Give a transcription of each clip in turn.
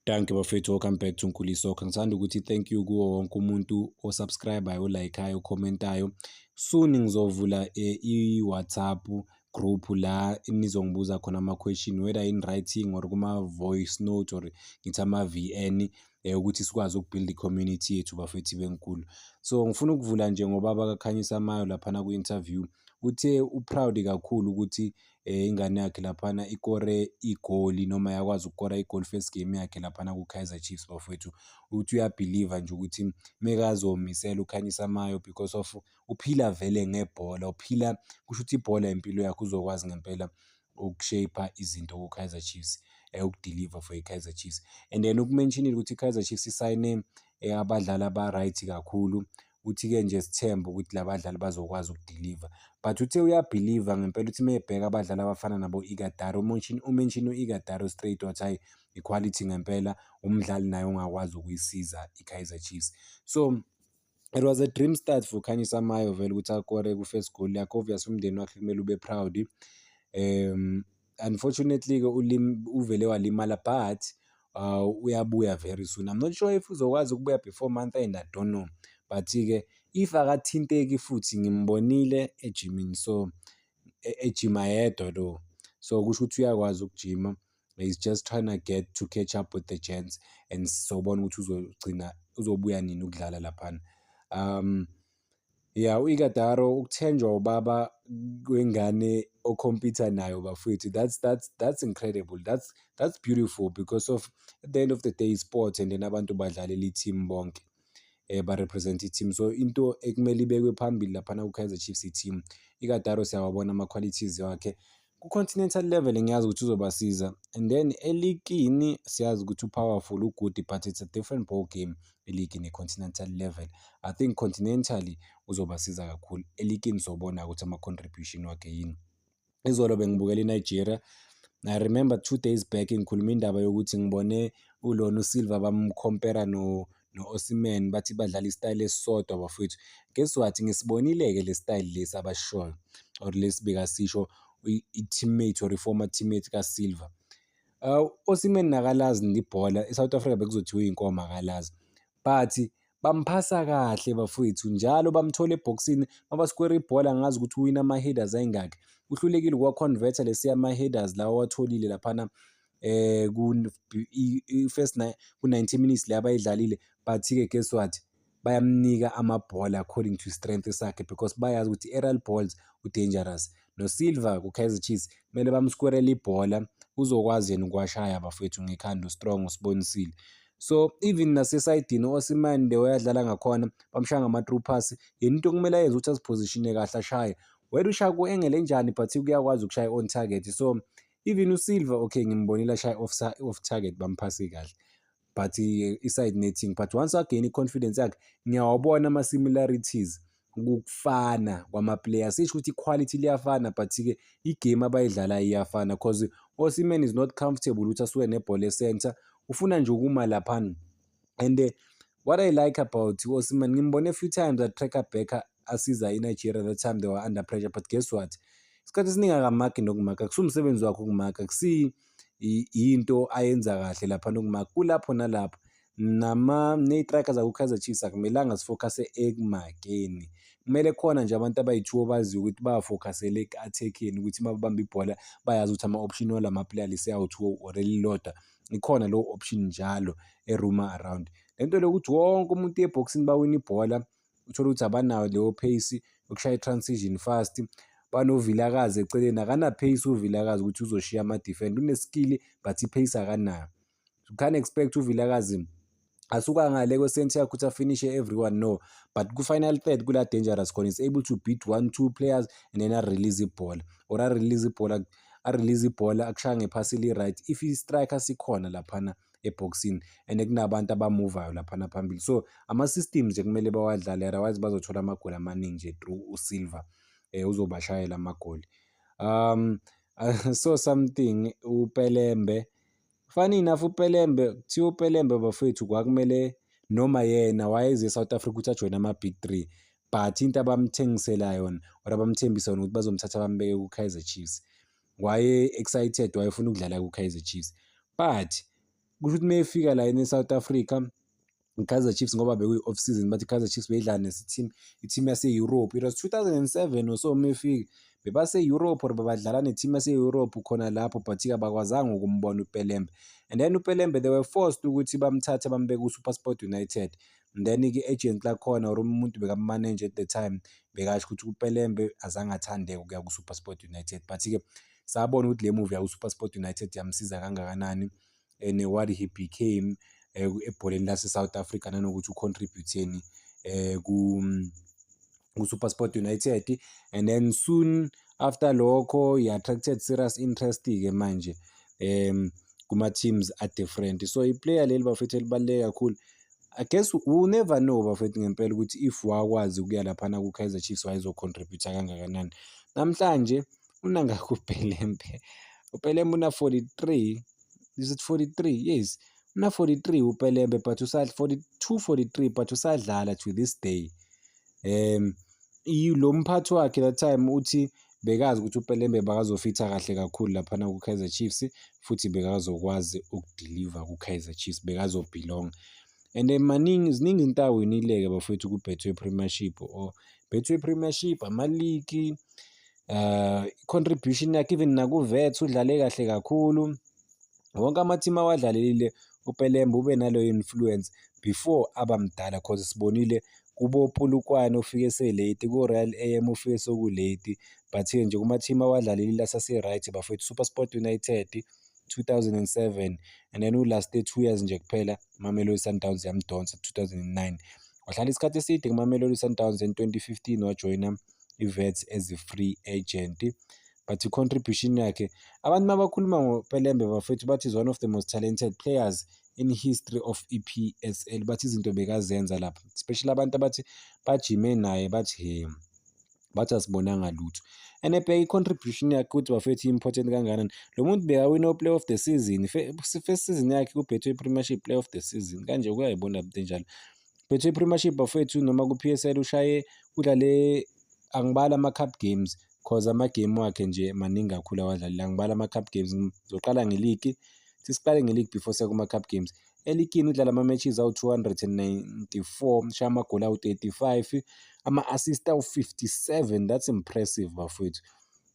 Dankie bafethu, welcome back to Nkuli Soccer. Ngithanda ukuthi thank you kuwo wonke umuntu osubscribe-ayo, olike-ayo, okhomentayo. Soon ngizovula i-WhatsApp group la nizongibuza khona ama-question, whether in writing or kuma-voice note or ngithi ama-VN, ukuthi sikwazi ukubuild i-community yethu, bafethu benkulu. So ngifuna ukuvula nje ngobaba kaKhanyisa Mayo laphana ku-interview. Uthe u-proud kakhulu ukuthi ingane yakhe laphana ikore igoli noma yakwazi ukukora igoli first game yakhe laphana ku-Kaizer Chiefs, bafowethu. Uthi uyabhiliva nje ukuthi mekazomisela uKhanyisa Mayo, because of uphila vele ngebhola, uphila kusho ukuthi ibhola impilo yakhe, uzokwazi ngempela ukushape izinto ku-Kaizer Chiefs, ukudeliver for i-Kaizer Chiefs. And then ukumentionile ukuthi i-Kaizer Chiefs isayine abadlali aba-right kakhulu. Uthi-ke nje sithembe ukuthi la badlali bazokwazi ukudeliver, but uthe uyabhiliva ngempela ukuthi uma ebheka abadlali abafana nabo-Ighodaro, umention u-Ighodaro straight, wathi hhayi, i-quality ngempela, umdlali naye ongakwazi ukuyisiza i-Kaizer Chiefs. So it was a dream start for Khanyisa Mayo vele ukuthi akore ku-first goal yakhe. Obvious, umndeni wakhe kumele ube proud. Unfortunately-ke uvele walimala, but uyabuya very soon. I'm not sure if uzokwazi ukubuya before month end, I don't know, but-ke if akathinteki futhi, ngimbonile ejimini, so ejima yedwa lo, so kusho ukuthi uyakwazi ukujima. He's just trying to get to catch up with the gents and sobona ukuthi uzogcina uzobuya nini ukudlala laphana. Yeah, u-Ighodaro ukuthenjwa ubaba wengane okhompyutha nayo, bafowethu, that's incredible, that's beautiful, because of at the end of the day, sport, and then abantu badlalela i-team bonke, ba-represent i-team. So into ekumele ibekwe phambili laphana ku-Kaizer Chiefs i-team. Ighodaro siyawabona ama-qualities wakhe ku-continental level, ngiyazi ukuthi uzobasiza, and then eligini siyazi ukuthi u-powerful, u-good, but it's a different ball game eligi ne-continental level. I think continentally uzobasiza kakhulu, eligini sobona ukuthi ama-contribution wakhe yini. Izolo bengibukela iNigeria. I remember 2 days back ngikhuluma indaba yokuthi ngibone ulona uSilva bamkhompera no-Osimhen, bathi badlala isitayela esisodwa, bafowethu. Guess what, ngisibonile-ke le style lesi abasishoyo or lesi bekasisho i-teammate or i-former teammate kaSilva. Osimhen nakalazi ibhola, e-South Africa bekuzothiwa uyinkomo, akalazi, but bamphasa kahle, bafowethu, njalo bamthola ebhokisini mabaskwera ibhola. Ngazi ukuthi uwina ama-headers ayingakhi, uhlulekile ukuwa-convert-a lesiya ama-headers lawa awatholile laphana ku-first ku-90 minutes le abayidlalile. But-ke guess what, bayamnika amabhola according to strength sakhe, because bayazi ukuthi aerial balls u-dangerous. No-Silva ku-Kaizer Chiefs kumele bamskwerele ibhola, uzokwazi yena ukuwashaya, bafowethu, ngekhanda, strong, usibonisile. So even nasesayidini u-Osimhen, the way adlala ngakhona, bamshaya ngama-through pass, yena into okumele ayenze ukuthi aziphozishine kahle, ashaye, whether ushaya ku-angle enjani, but kuyakwazi ukushaya on target. So even uSilva, okay, ngimbonile ashaya off target, bamphase kahle, but i-side netting. But once again i-confidence yakhe, ngiyawabona ama-similarities, ukufana kwama-players, sisho ukuthi i-quality liyafana, but-ke igame abayidlalayo iyafana, cause Osimhen is not comfortable ukuthi asuke nebhola e-center, ufuna nje ukuma laphana. And what I like about Osimhen, ngimbone a few times a-track back, asiza i-Nigeria that time they were under pressure. But guess what, isikhathi esiningi akamaki nokumaka, akusiwumsebenzi wakhe ukumaka, akusiyi into ayenza kahle laphana ukumaka, kulapho nalapho. Nama ney'striker zaku-Kaizer Chiefs akumelanga sifocuse ekumakeni, kumele khona nje abantu abayi-two obaziyo ukuthi bafokhasele eku-attack-eni, ukuthi uma babamba ibhola bayazi ukuthi ama-option walama-player lesi awu-two or elilodwa, ikhona leyo option njalo e-roam-a around. Le nto lokuthi wonke umuntu ebhokisini bawina ibhola, uthole ukuthi abanayo leyo pace yokushaya i-transition fast, banoVilakazi eceleni, akana-pace uVilakazi ukuthi uzoshiya ama-defender, une-skill but i-pace akanayo. You can't expect uVilakazi asuka ngale kwe-centre yakhe ukuthi afinishe everyone, no, but ku-final third kula dangerous khona, is able to beat one two players and then a-release ibhola or a-release ibhola, a-release ibhola akushaya ngephasi eli-right if i-striker sikhona laphana ebhokisini and kunabantu abamuvayo laphana phambili. So ama-systems nje kumele bawadlale, otherwise bazothola amagoli amaningi nje through uSilva, uzobashayela amagoli. I saw something, uPelembe, funny enough, uPelembe, kuthiwa uPelembe, bafowethu, kwakumele noma yena wayeze e-South Africa ukuthi ajoyine ama-big three, but into abamthengisela yona or abamthembisa yona ukuthi bazomthatha bambeke ku-Kaizer Chiefs. Waye-excited, wayefuna ukudlala ku-Kaizer Chiefs, but Kusho ukuthi uma efika la e-South Africa, i-Kaizer Chiefs, ngoba bekuyi-off season, bathi i-Kaizer Chiefs beyidlala nesi-team, i-team yase-Europe. It was 2007 or so uma efika, bebase-Europe or bebadlala ne-team yase-Europe khona lapho, but-ke abakwazanga ukumbona uPelembe. And then uPelembe, they were forced ukuthi bamthathe bambeke ku-SuperSport United. And then-ke i-agent lakhona or umuntu bekam-manager at the time bekasho ukuthi uPelembe azange athandeke ukuya ku-SuperSport United, but-ke sabona ukuthi le move yaku-SuperSport United yamsiza kangakanani and what he became ebholeni lase-South Africa, nanokuthi u-contribute-eni ku-SuperSport United. And then soon after lokho he attracted serious interest-ke manje kuma-teams a-different. So i-player leli, bafethu, elibaluleke kakhulu. I guess we'll never know, bafethu, ngempela ukuthi if wakwazi ukuya laphana ku-Kaizer Chiefs wayezo-contribute kangakanani. Namhlanje unangakhi uPelembe? UPelembe una-43, is it 43? Yes, una-43 uPelembe, but 42, 43, but usadlala to this day. Lo mphathi wakhe that time uthi bekazi ukuthi uPelembe bakazo-fit-a kahle kakhulu laphana ku-Kaizer Chiefs, futhi bekazokwazi uku-deliver ku-Kaizer Chiefs, bekazo-belong. And maningi, ziningi izinto awinile-ke, bafowethu, ku-Betway Premiership or Betway Premiership, ama-league, contribution yakhe even naku-Wits udlale kahle kakhulu. Wonke ama-team awadlalelile uPelembe ube naleyo influence before aba mdala, 'cause sibonile kubo-Polokwane ufike ese-late, ku-Royal AM ufike seku-late, but-ke nje kuma-team awadlalelile asase-right, bafowethu, SuperSport United 2007, and then u-last-e 2 years nje kuphela, Mamelodi Sundowns yamdonsa 2009. Wahlala isikhathi eside kuMamelodi Sundowns, in 2015 wajoyina i-Wits as a free agent. But i-contribution yakhe, abantu mabakhuluma ngoPelembe, bafowethu, bathi is one of the most talented players in history of i-PSL. Bathi izinto bekazenza lapha, especially abantu abathi bajime naye, bathi he, bathi asibonanga lutho. And ebheka i-contribution yakhe ukuthi, bafethu, i-important kangakanani. Lo muntu bekawina o-player of the season, first season yakhe ku-Betway Premiership, player of the season. Kanje kuyayibona into enjalo. Betway Premiership, bafethu, noma ku-PSL ushaye, udlale, angibali ama-cup games 'cause ama-game wakhe nje maningi kakhulu awadlalile. Angibali ama-cup games, ngizoqala ngeligi. Siqale ngeligi before siya kuma-cup games. Eligini udlala ama-matches awu-294, ushaya amagoli awu-35, ama-assist awu-57, that's impressive, bafowethu.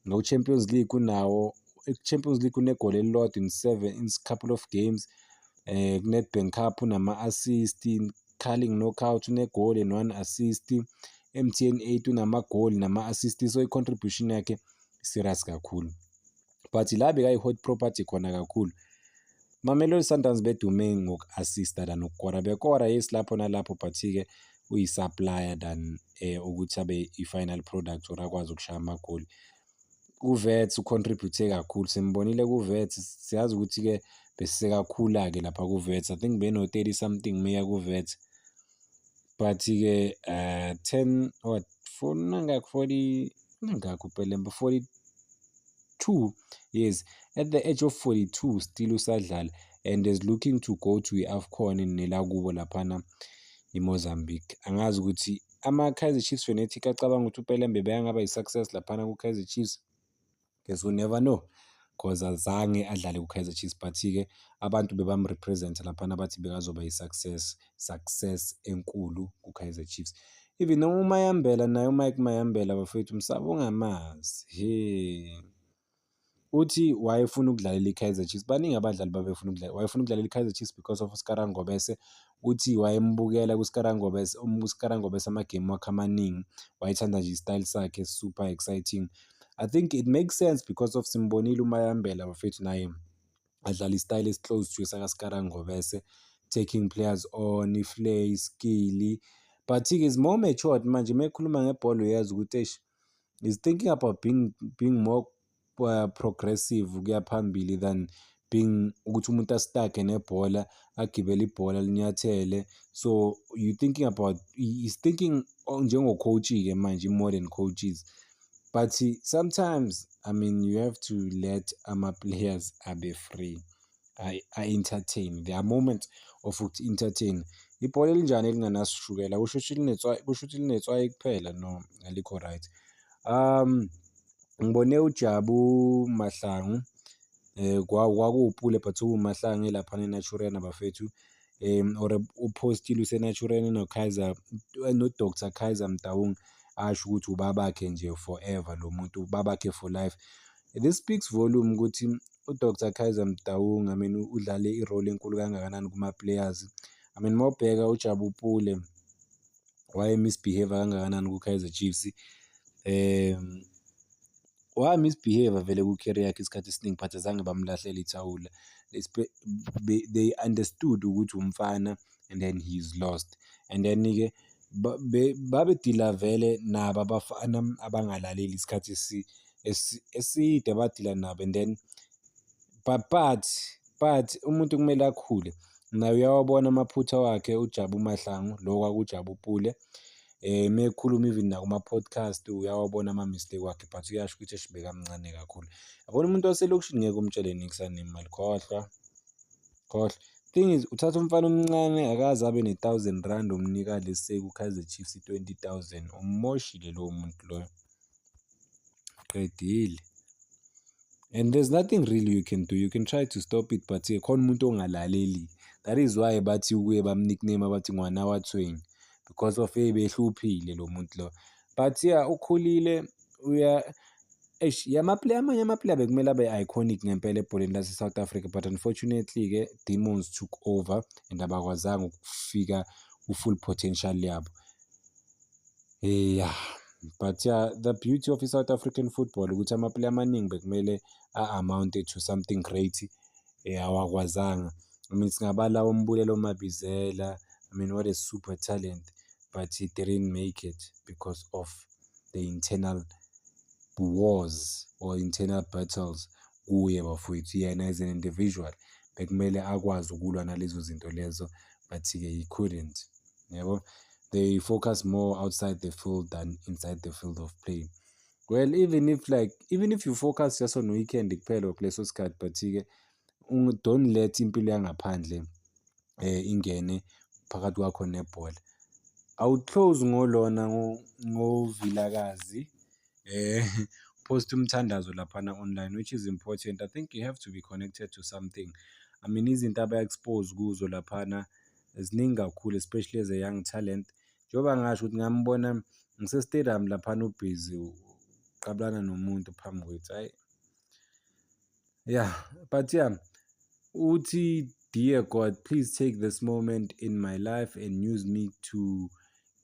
No-Champions League unawo, ku-Champions League unegoli elilodwa in seven, in couple of games. Ku-Nedbank Cup unama-assist, Carling Knockout unegoli and one assist, MTN 8 unamagoli nama-assist, so i-contribution yakhe serious kakhulu. But la bekayi-hot property khona kakhulu. Mamelodi Sundowns bedume ngoku-assist-a than ukukora. Bekora, yes, lapho nalapho, but-ke uyi-supplier than ukuthi abe i-final product or akwazi ukushaya amagoli. KuWits u-contribute kakhulu, simbonile kuWits, siyazi ukuthi-ke besekakhula-ke lapha kuWits. I think beno-thirty something meya kuWits. But-ke ten what, four, nangakhi, 40, nangakhi uPelembe, 42 years, at the age of 42 still usadlala and is looking to go to i-AFCON nelakubo laphana i-Mozambique. Angazi ukuthi ama-Kaizer Chiefs fanatic acabanga ukuthi uPelembe bekangaba yi-success laphana ku-Kaizer Chiefs. Guess we'll never know 'cause azange adlale ku-Kaizer Chiefs, but-ke abantu bebam-represent-a laphana, bathi bekazoba yi-success, success enkulu ku-Kaizer Chiefs. Even noma uMayambela naye, uMike Mayambela, bafowethu, msaba ungamazi, he. Uthi wayefuna ukudlalela i-Kaizer Chiefs, baningi abadlali babefuna ukudlala, wayefuna ukudlalela i-Kaizer Chiefs because of uScara Ngobese. Uthi wayembukela kuScara Ngobese, uScara Ngobese ama-game wakhe amaningi, wayethanda nje i-style sakhe, super exciting. I think it makes sense because of simbonile uMayambela, bafethu, naye adlala i-style esi-close to esakaScara Ngobese, taking players on, i-flair, i-skill. But-ke is more matured manje, uma ekhuluma ngebhola uyazi ukuthi eish, is thinking about being more progressive ukuya phambili than being ukuthi umuntu a-stuck-e nebhola, agibele ibhola linyathele. So you thinking about, he's thinking njengo-coach-ke manje, i-modern coaches. But sometimes, I mean, you have to let ama-players abe free, a-entertain. There are moments of ukuthi entertain. Ibhola elinjani elingenasishukela? Kusho ukuthi linetswayi, kusho ukuthi linetswayi kuphela? No, alikho right. Ngibone uJabu Mahlangu, KwakuwuPule but sekuwuMahlangu laphana eNaturena, bafethu, or uphostile useNaturena no-Kaizer, no-Doctor Kaizer Motaung, asho ukuthi ubabakhe nje forever lo muntu, ubabakhe for life. This speaks volume ukuthi u-Dr Kaizer Motaung, I mean, udlale i-role enkulu kangakanani kuma-players. I mean, mawubheka uJabu Pule waye-misbehave kangakanani ku-Kaizer Chiefs. Wa-misbehave vele ku-career yakhe isikhathi esiningi, but azange bamlahlele ithawula. They understood ukuthi umfana and then he's lost. And then-ke babedila vele nabo abafana abangalaleli isikhathi eside, badila nabo and then but umuntu kumele akhule. Naye uyawabona amaphutha wakhe uJabu Mahlangu, lo kwakuJabu Pule. Mekhuluma even nakuma-podcast uyawabona ama-mistake wakhe, but uyasho ukuthi eish, bekamncane kakhulu. Yabona umuntu waselokishini ngeke umtshele niks anemali, khohlwa, khohlwa. Thing is, uthatha umfana omncane akaze abe ne-R1,000, umnika let's say ku-Kaizer Chiefs i-20,000, ummoshile lowo muntu loyo, qedile. And there's nothing really you can do. You can try to stop it, but khona umuntu ongalaleli. That is why bathi kuye, bam-nickname bathi ngwana wa tshwenya, because of behluphile lo muntu lo. But yeah, ukhulile uya, eish, yama-player, amanye ama-player bekumele abe iconic ngempela ebholeni lase-South Africa, but unfortunately-ke demons took over and abakwazanga ukufika ku-full potential yabo. Yeah, but yeah, the beauty of i-South African football ukuthi ama-player amaningi bekumele a-amount to something great, awakwazanga. I mean, singabala oMbulelo Mabizela. I mean, what a super talent, but he didn't make it because of the internal wars or internal battles kuye, bafowethu. Yena as an individual bekumele akwazi ukulwa nalezo zinto lezo, but-ke he couldn't, yabo. They focus more outside the field than inside the field of play. Well, even if you focus just on weekend kuphela kuleso sikhathi, but-ke don't let impilo yangaphandle ingene phakathi kwakho nebhola. Awu-close ngolona ngoVilakazi post umthandazo laphana online, which is important. I think you have to be connected to something. I mean, izinto aba-expose kuzo laphana ziningi kakhulu, especially as a young talent. Njengoba ngasho ukuthi ngambona ngise-stadium laphana, ubhizi uqabulana nomuntu phambi kwethu, hhayi. Yeah, but yeah, uthi, "Dear God, please take this moment in my life and use me to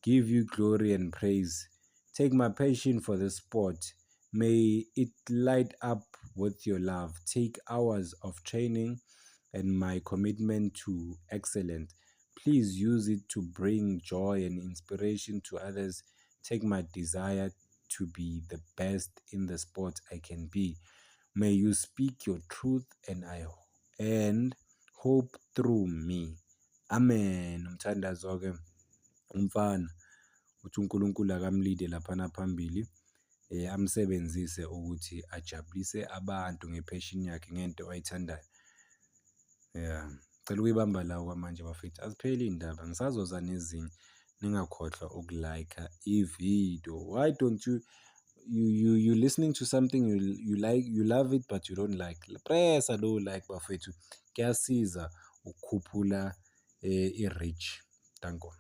give you glory and praise. Take my passion for the sport. May it light up with your love. Take hours of training and my commitment to excellence. Please use it to bring joy and inspiration to others. Take my desire to be the best in the sport I can be. May you speak your truth and hope through me. Amen." Umthandazo-ke umfana uthi uNkulunkulu akamlide laphana phambili, amsebenzise ukuthi ajabulise abantu nge-passion yakhe, ngento ayithandayo. Yeah, ngicela ukuyibamba la okwamanje, bafethu, azipheli iy'ndaba, ngisazoza nezinye. Ningakhohlwa uku-like i-video. Why don't you you you you listening to something you like, you love it, but you don't like? Pressa lowo like, bafethu, kuyasiza ukukhuphula i-reach. Danko.